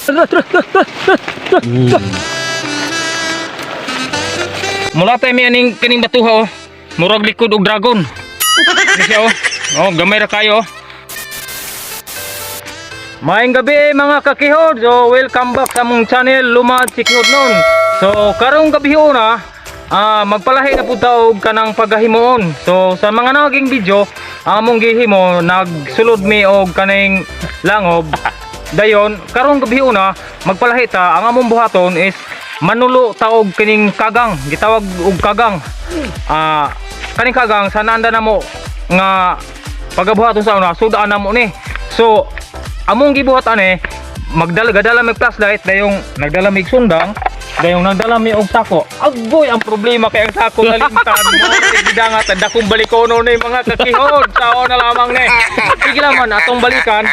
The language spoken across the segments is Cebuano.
Tara, tara, tara, tara, tara. Mula tayo may aning kaning batuha oh. Murag likod og dragon. Ano siya oh. Oh, gamay ra kayo oh. Maayong gabi, mga kakihod. So welcome back sa among channel, Lumad si Kihod nun. So karong gabi una, magpalahi na pud ta og kanang paghahimuon. So sa mga naging video, among gihimo nagsulod mi og kaning langob. Dayon karong gabi una, magpalahi ta. Ang among buhaton is manulo ta og kining kagang, gitawag og kagang. Kaning kagang sa naanda namo nga pagabuhaton sa una, sudaan namo ni. So among gibuhat ani, magdala gadala mig flashlight, dayong nagdala mig sundang, dayong nagdala mi og sako. Agoy, ang problema kay ang sako nalimtan mo gidangat dakong balikono ni, mga kakihod. Sao na lamang ni, sige lang man atong balikan,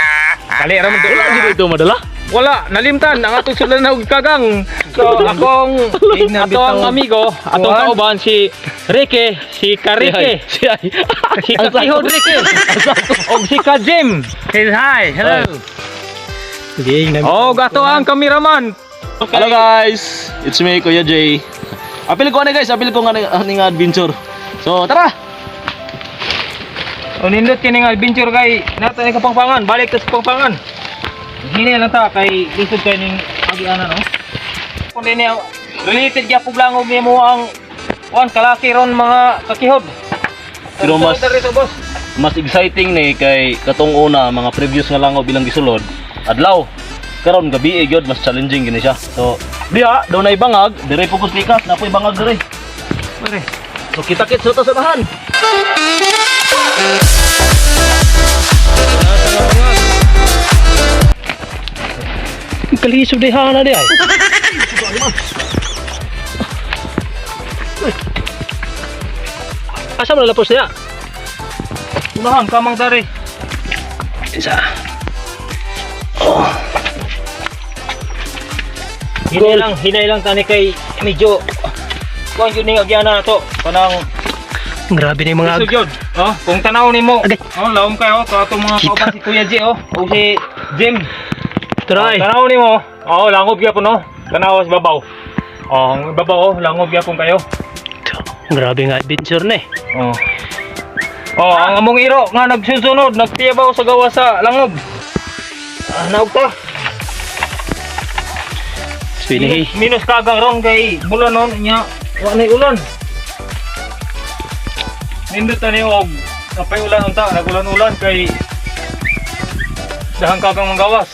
dali ra man. Wala gid ito madala. Wala, nalimtan ang atong sudan og kagang. So akong ato ang amigo, atong kauban si Ricky, si Karike, Si ay. Si Kakihod Ricky og si Ka Jim. Hi, hello. Og ato ang kameraman. Hello guys, it's me, Kuya Jay. Apil ko ani guys, apil ko nga ani nga adventure. So tara. O nindot kini nga adventure kay nata ni Kapangpangan, balik ta sa Kapangpangan. Hini lang ta kay lisod kay ning agianan no. Kung dinhi related gyapon langob nimo ang kuan kalaki ron, mga kakihod. Pero mas- Dito, boss. Mas exciting ni kay katong una, mga previous nga langob bilang gisulod, adlaw. Karon gabi eh, gyud mas challenging gini siya. So diha daw nay bangag, dire focus likas, napoy bangag dire. Pare. So kita-kits ta sa tahan. Kalisod di hana di ay. Asa man lapos niya? Unahan kamang tari. Isa. Hinay lang tani kay medyo kuan gyud ning agyana na to. Kanang Grabe ni mga lisod gyud. Oh, kung tanaw nimo. Agay. Oh, lawom kayo to atong mga Kita. kauban si Kuya J oh, o si Jim. Try. Oh, tanaw nimo. Oh, langob gyapon no. Tanaw sa babaw. Oh, ang babaw oh, langob gyapon kayo. Grabe nga adventure na eh. Oh. Oh, ang among iro nga nagsusunod, nagtiyabaw sa gawa sa langob. Ah, naog ta. Swinihi. Minus, minus kagang ron kay bulan nun nya wa nay ulan. Nindot na niyo og napay ulan unta, nagulan-ulan kay dahang kagang manggawas.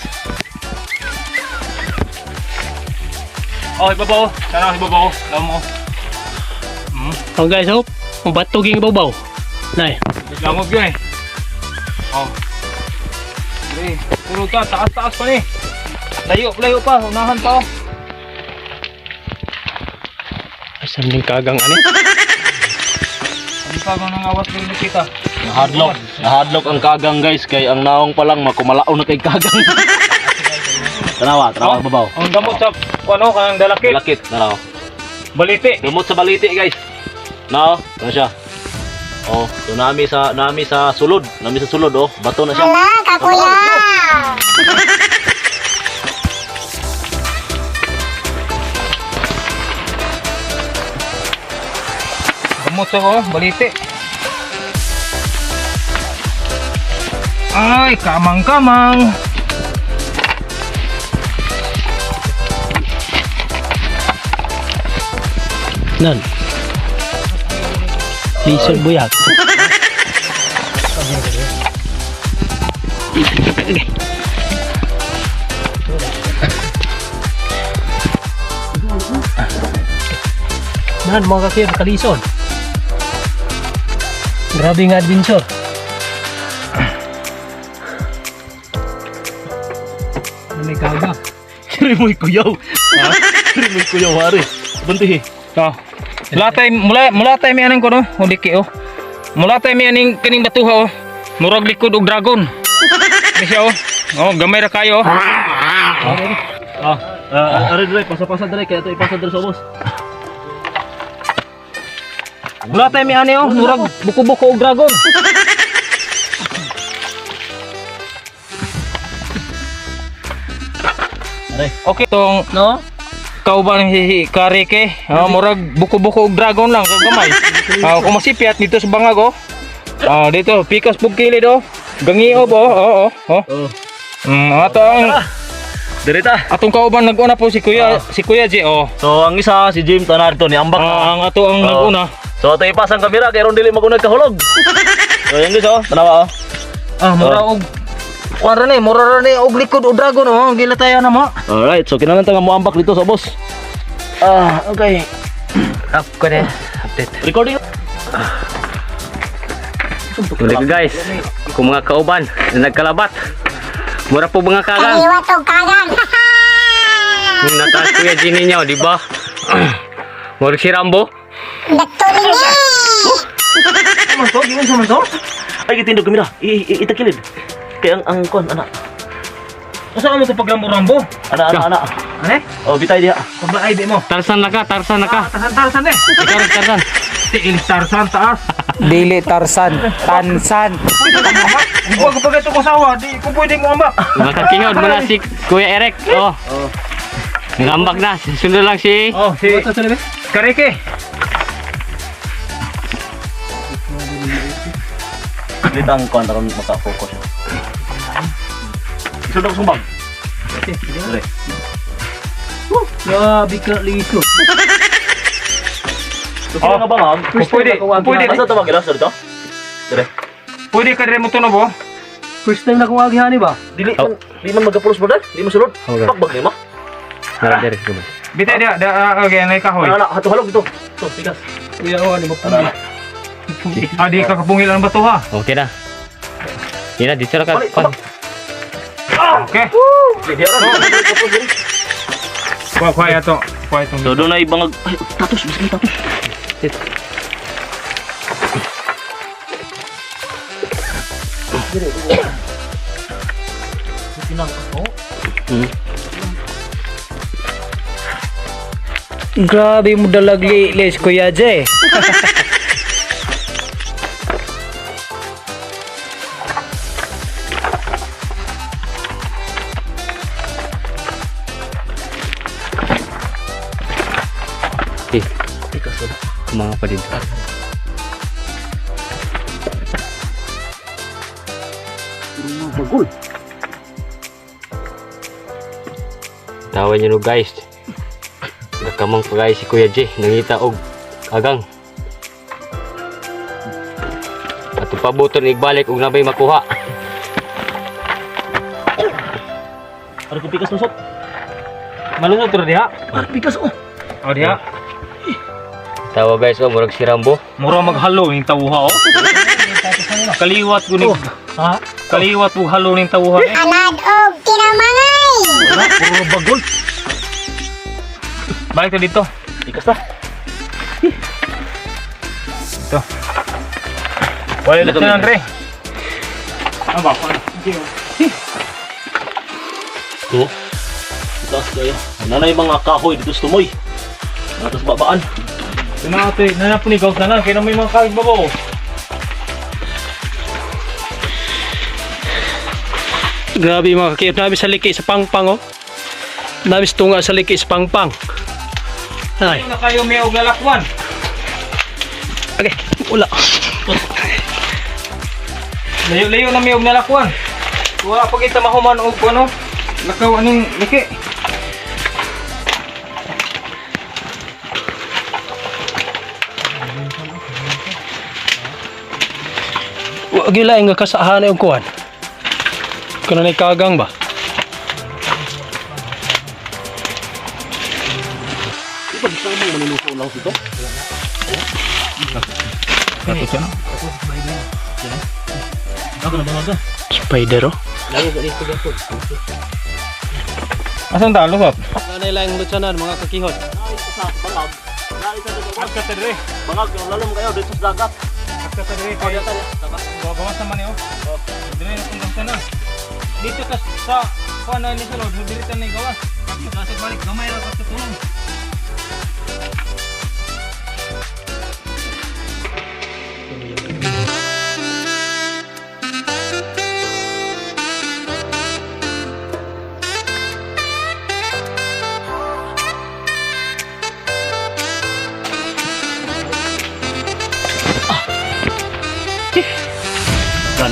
Oh, ibabaw. Sana ibabaw. Law mo. Oh guys, oh. Ang batuging babaw. Nay. Langob yun eh. Oh. Pre, puro ta, taas-taas pa ni. Layo, layo pa, unahan pa oh. Asa ning kagang ani? Ang kagang nangawas rin kita. Nahadlok, nahadlok ang kagang guys kay ang naong pa lang makumalaon na kay kagang. Tanawa, tanawa Oh. babaw. Ang gamot sa ano kanang dalakit, Malakit, tanaw. Baliti. Gamot sa baliti guys. Nao, ano siya? Oh, so nami sa sulod, nami sa sulod oh, bato na siya. Hala, kakuya! Gamot sa oh, baliti. Ay, kamang-kamang. Nan. Lisod buyag. Nan mga kakir, kalisod. Grabe nga adventure. Ano may kagang? Kiri mo'y kuyaw. Ha? Kiri mo'y kuyaw hari. Bunti. Oh. Mula tayo, mula tayo may anang ko no, hindi oh. Mula tayo may aning kaning batuha oh. Murag likod og dragon. Ano siya oh. Oh, gamay ra kayo oh. Oh. Ah, are dire, pasa-pasa dire kaya ito ipasa dire sa ubos. Mula tayo may ani oh, murag buko-buko og dragon. Aray. Okay, tong No? kauban si Karike, ah, murag buko-buko og dragon lang kag gamay. Ah, kung masipyat dito sa bangag oh. Ah, dito pikas pug kilid oh. Gangiob oh, oo, oh. Oh. Ato ang Dire ta. atong kauban nag-una po si Kuya J oh. So ang isa si Jim tanar to ni ambak. Ah, ang ato ang Oh. nag-una. So ato ipas ang kamera kay ron dili magunag kahulog. So yan guys oh, tanawa oh. Ah, mura og kuan ra ni, mura ra ni og likod og dragon oh, gilatayan na mo. Alright, so kinahanglan ta nga moambak dito sa boss. Ah, okay. Up ko na. Update. Recording. Tuloy ko guys. Kung mga kauban na nagkalabat. Mura po mga kagang. Kaliwat og kagang. Yung nataas Kuya G ninyo, di ba? Mura si Rambo. Nagtulingi. Man to, giun sa man to. Ay gitindog kamera. I, i itakilid. Kay ang kuan ana. Usa mo to paglambo-rambo? Ana ana ana. Ane? Oh, bitay diha. Paglaay di mo. Tarsan na ka, tarsan na ka. Tarsan tarsan eh. Ikaw rin, tarsan. Tiil tarsan taas. Dili Tarsan, Tansan. Pwede ka mo Huwag pag ito kusawa, di ko pwede mo ambak. Mga kakihod mo na si Kuya Eric. Oh. Nagambak na. Sunod lang si... Oh, si Karike. Dito ang kuan aron maka-focus. Isod ako sumbag. Dire. Grabe ka liso. So kini nga bangag. Kung pwede, kung pwede, Asa tawag ila dito? Dire. pwede ka rin mo tunob oh. First time na kong agihan ba? Dili man di man magapulos brother. Di mo sulod. Okay. Pagbag nimo. Nara, Derek. Gumay. Bitay dia, da, ah, okay, nay kahoy. Ana ana hato halog dito. To pikas. Kuya oh, ano Ana ana. Ah, di ka kapungil ang bato ha. Okay na. Yan na, dito na ka. Balik, Pan. Okay. Di di ara. Kuha, kuha ito. Kuha itong. So doon ay bangag. Ay, tatos, biskin tatos. Grabe mo dalag lilis, Kuya J. Eh, mga pa dito. Bagol. Tawa niyo no guys. Nakamang pa guys si Kuya J. Nangita og agang. At pabuton igbalik og nabay makuha. Ara ko pikas nusot. Malusot ra diha. Ara pikas oh. Oh, diha. Tawa guys oh, murag si Rambo. Mura maghalo ning tawuha oh. Kaliwat ko ning Ha? kaliwat ko halo ning tawuha eh. Alad og kinamangay. Puro bagol. Balik to dito. Pikas na. Ito. Wala na siya, Andre. Ano ba? To. Taas kayo. Nanay mga kahoy dito sa tumoy. Atos babaan. Ito na po ni Gaus na lang. Kaya na may mga kahit babaw. Grabe mga kakiyot. Nabi sa liki sa pangpang oh. Nabi sa tunga sa liki sa pangpang. Ay, Na kayo may og lalakwan. okay. Wala. Layo-layo na may og nalakwan. Wala pa kita mahuman og ano. Lakaw aning liki. Wa gila nga kasahan og kuan. Kuno nay kagang ba? Di ba gusto mong manuluto lang dito? Kato siya. Ako na bangaga. Spider oh. Asan ta lusot? Nanay lang lutsanan mga kakihot. Sa bangag. Agka ta dire. Bangag yung lalom kayo dito sa dagat. Agka ta dire kay. Gawas naman ni oh. Dire na kung na. Dito ka sa kuan na ni sulod, diri ta ni gawas. Kasi balik gamay ra ka tulong.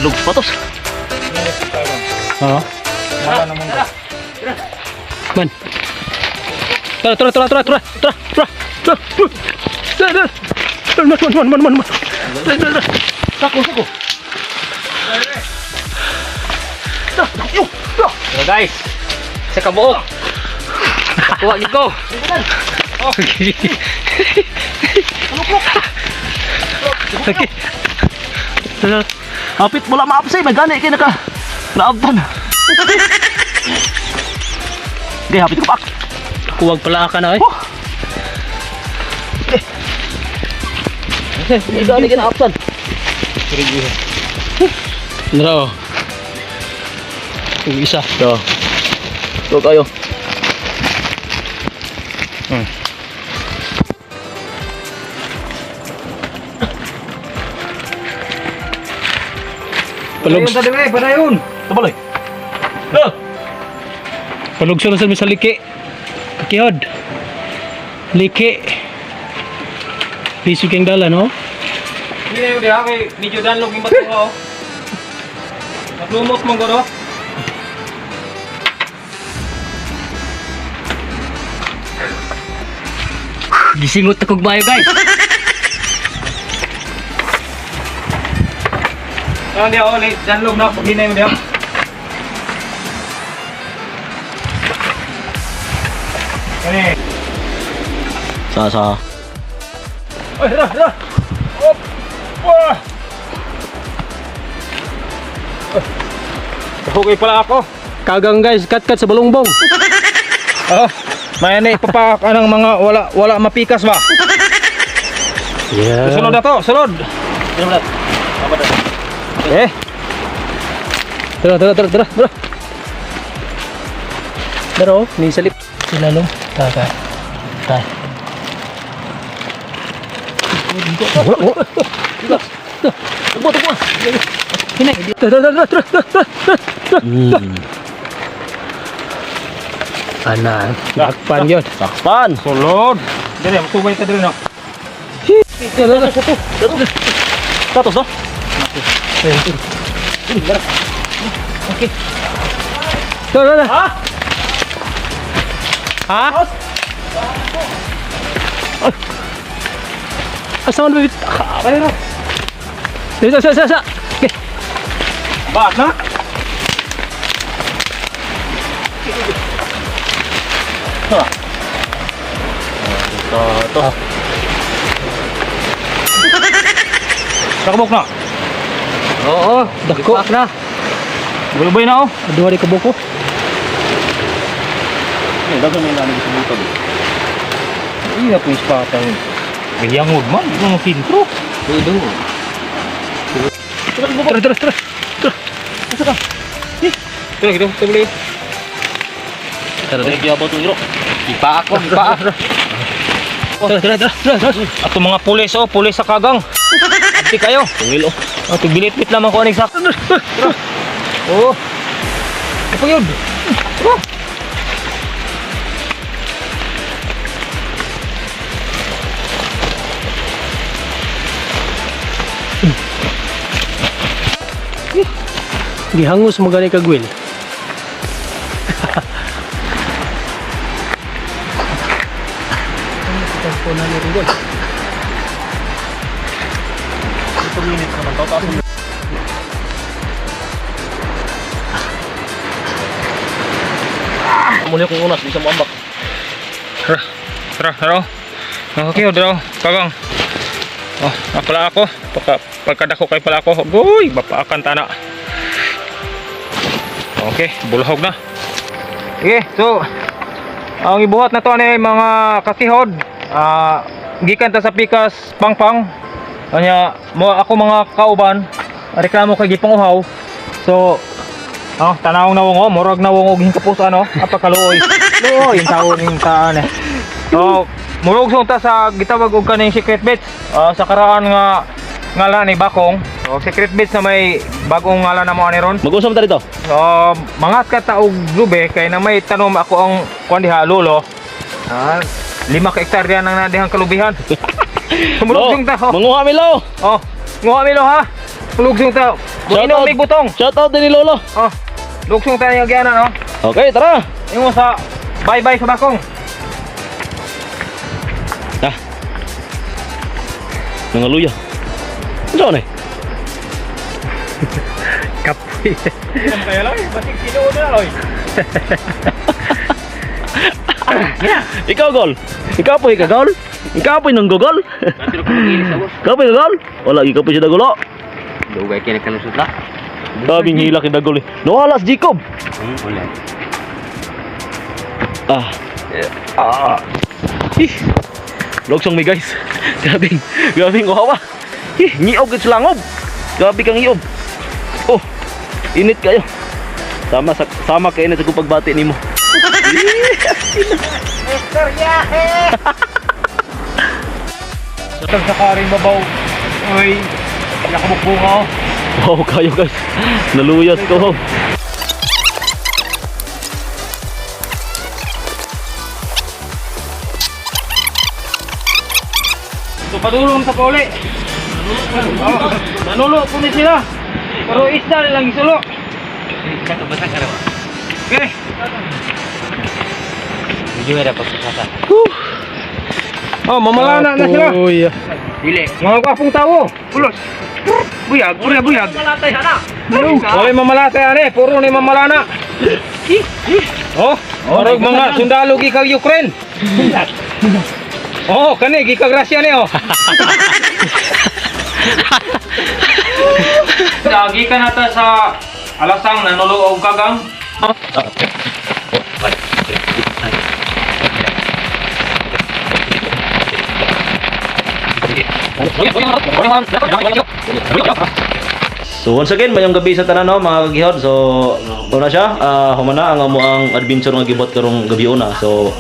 Danlog patos. Ha? Ha? Man. Tara, tara, tara, tara, tara, tara, tara, tara, tara, tara, man, man, man, man, man. Tara, tara, tara. Sako, sako. So guys, sa kabuok. Kuha gid ko. Okay. Tara. Hapit wala maapsay, may gani kay naka naabtan. Okay, hapit ko pak. Kuwag pala ka na eh. May gani kay naabtan. Nara oh. Yung isa. So. So kayo. Palug Padayon ta dire, padayon. Tabaloy. Oh. palugso na sa mi sa liki. Kakihod. Liki. Lisod kang dala no? Hindi na yun diha kay medyo danlog yung bato oh. Naglumot mong guro. Gisingot na kog bayo guys. Ano diha oh, danlog na pag hinay mo diha. Kani. Sa sa. Oy, ra, ra. Op. Wah. Okay pala ako. Kagang guys, kat-kat sa balongbong. Oh, may na ipapak anang mga wala wala mapikas ba? Yeah. Sulod na to, sulod. Eh, Tara, tara, tara, tara, tara. Tara oh, ni salip. Sila lo. Tara, tara. Tara. Wala, wala. Tugbo, tugbo. Hinay. Tara, tara, tara, tara, tara, tara. Ana, nakpan yun. Takpan. Sulod. Dire, matubay ta dire no. Tara, tara, tara. Status no? Tara, tara. Ha? Asa man bibit? Ayun. Dito, sa, sa, sa. Okay. Baat na? Ito, ito. Nakabok na. Oo, Dako. gipak na. Gulubay na oh. Duha rin kabuko. Eh, dagan may namin sa butag. Iya po ispata yun. Gayangod man, di mo sintro. Tara, tara, tara. Tara, gitu, kita boleh. Tara, tara. Kaya ba itong iro? Gipaak ko, gipaak. Tara, tara, tara, tara, tara. Ato mga pulis oh, pulis sa kagang. Abti kayo. Tungil oh. Oh, tigbilit-bit lamang ko aning sak. Oh. Apa yun? Oh. Gihangos mo gani kagwil. Minutes naman to. Taas Muli akong unas, di siya muambak. Tara, tara, tara. Okay, oh, kagang. Oh, napala ako. Pagka, pagkadako kay pala ako. Goy, bapaakan tana. Okay, bulhog na. Okay, so ang ibuhat na to ani mga kakihod. Ah, gikan ta sa pikas pangpang. Kanya mo ako mga kauban, reklamo kay gipanguhaw. So, oh, tanawong nawong oh, murag nawong og hingkapos ano, apakaluoy. Luoy yung taon yung taan eh. So, murog sa ta sa gitawag og kaning secret bits. Ah, sa karaan nga ngalan ni Bakong. So, secret bits na may bagong ngalan na mo ani ron. Mag-usap ta dito. So, mga kataog lube kay na may tanom ako ang kuan diha lolo. Ah, 5 ka hektarya nang nadihang kalubihan. Tumulugsong ta. Oh, Manguha mi lo. oh nguha mi lo ha. Tulugsong ta. Shout Buinom out. mig butong. Shout out din ni Lolo. Oh. Lugsong tayo yung agyanan, oh. Okay, tara. Ingon sa bye-bye sa bakong. Ah. Nangaluya. Ano na eh? Kapoy. Kaya loy, basig tinuod na loy. Ikaw, Gol. Ikaw po, ikaw, Gol. Ikaw po, nang gogol. Ikaw po, gogol. Wala, ikaw po siya dagulo. Dugay kini kanusot la. Daming hila kay Dagol eh. Nawala si Jacob. Wala. Ah. Ah. Ih. Logsong mi guys. Grabing, grabing uhawa. Ih, ngiob gid sa langob. Grabe kang ngiob. Oh. Init kayo. Sama sa sama kay init sa kong pagbati nimo. Tag sa karing babaw. Oy, nakabukbunga oh. Wow, kayo guys. Naluyas ko. So padulong sa pauli. Oh, nanulo po ni sila. Pero isda nilang isulo. Okay. Medyo nga dapat sasa. Oh, mamalana na sila. Kapoy. Dili. Mga gwapong tao. Pulos. Buyag, buyag, buyag. Walay mamalatay ani, puro ni mamalana. Oh, orog mga sundalo gikag Ukraine. Oh, kani gikag Russia ni oh. Lagi ka nata sa alasang nanulo og kagang. So once again, mayong gabi sa tanan no, mga kagihod. So una siya, humana ang amo ang adventure nga gibot karong gabi una. So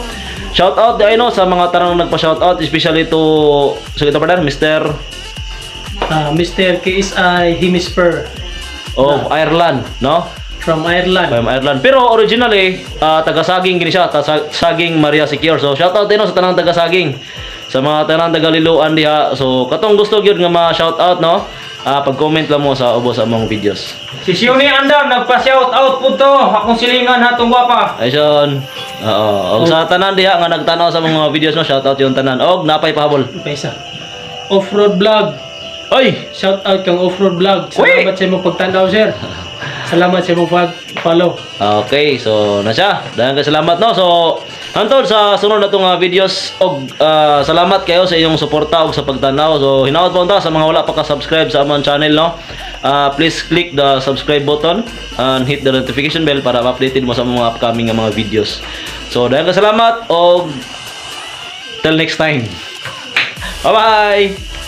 shout out di ay no sa mga tanang nagpa-shout out, especially to sa kita partner, Mr. Ah, Mr. KSI Hemisper of Ireland, no? from Ireland. From Ireland. Pero originally, taga Saging gini siya, taga Saging Maria Secure. So shout out din no, sa tanang taga Saging. Sa mga tanang taga Liloan diha. So katong gusto gyud nga ma-shout out no, pag-comment lang mo sa ubos among videos. Si Sione Andam nagpa-shout out po to. Akong silingan hatong gwapa. Ayun. Oo. Og sa tanan diha nga nagtanaw sa mga videos no, shout out yung tanan. Og napay pahabol. Paisa. Off-road vlog. Oy! Shout out kang off-road vlog. Salamat sa imong pagtanaw, sir. Salamat sa imong pag-follow. Okay, so na siya. Daghang kay salamat no. So hantod sa sunod na tong videos og salamat kayo sa inyong suporta og sa pagtanaw. So hinaot pa unta sa mga wala pa ka-subscribe sa among channel no. Please click the subscribe button and hit the notification bell para ma-updated mo sa mga upcoming nga mga videos. So daghang kay salamat og till next time. Bye-bye.